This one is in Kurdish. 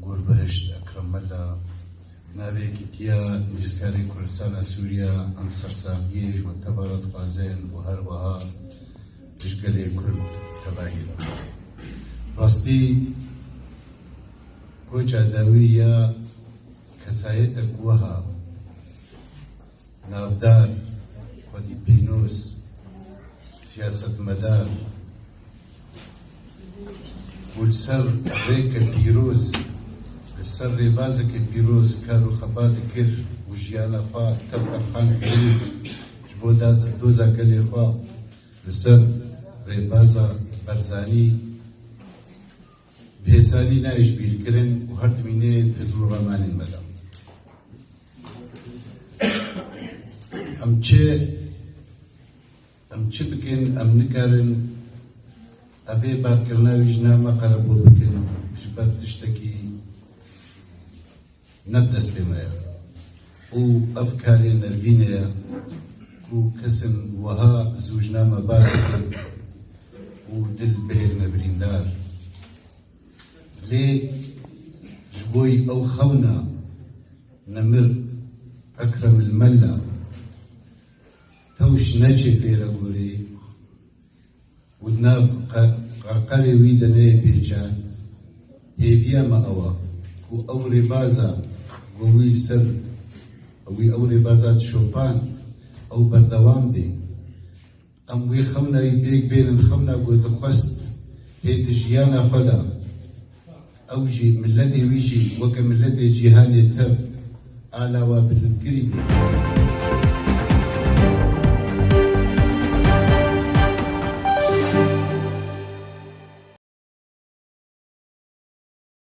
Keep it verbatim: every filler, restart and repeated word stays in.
Gurbihişt Ekrem Mela, navê yekîtiya nivîskarê Kurdistana Sûriye, em sersamiyê ji we teva re dixwazin û her wiha ji gelê Kurd tevahî re. Rastî, koça dawî ya kesayetek wiha navdar, xwedî pînoz, siyasetmedar û li ser rêke pîroz, li ser rêbazeke pîroz kar û xebat dikir û jiyana xwe tev qerxan kirî ji bo daz-, doza gelê xwe li ser rêbaza Barzanî bi hêsanî nayê ji bîr kirin û her dimîne di hizr û ramanên me de. Em çi, em çi bikin, em nikarin evê barkirina wî ji nav me qerebû bikin, ji ber tiştekî ne bi destê me ye. Û ev karê nervînê ye ku kesin wiha zû ji nav me bar dikin û dil bihêlne birîndar. Lê ji bo ew xewna nemir Ekrem el Mella tewş neçê pê re gorî û di nav qe-, qerqerê wî de neyê pêçan, hêviya me ew e ku ew rêbaza ku wî li ser wî ew rêbaza dişopan, ew berdewam bê. Em wî xewna wî pêk bênin xewna ku dixwest hê di jiyana xwe de ew jî, miletê wî jî weke miletê cîhanê tev ala wa bilind kirî bê.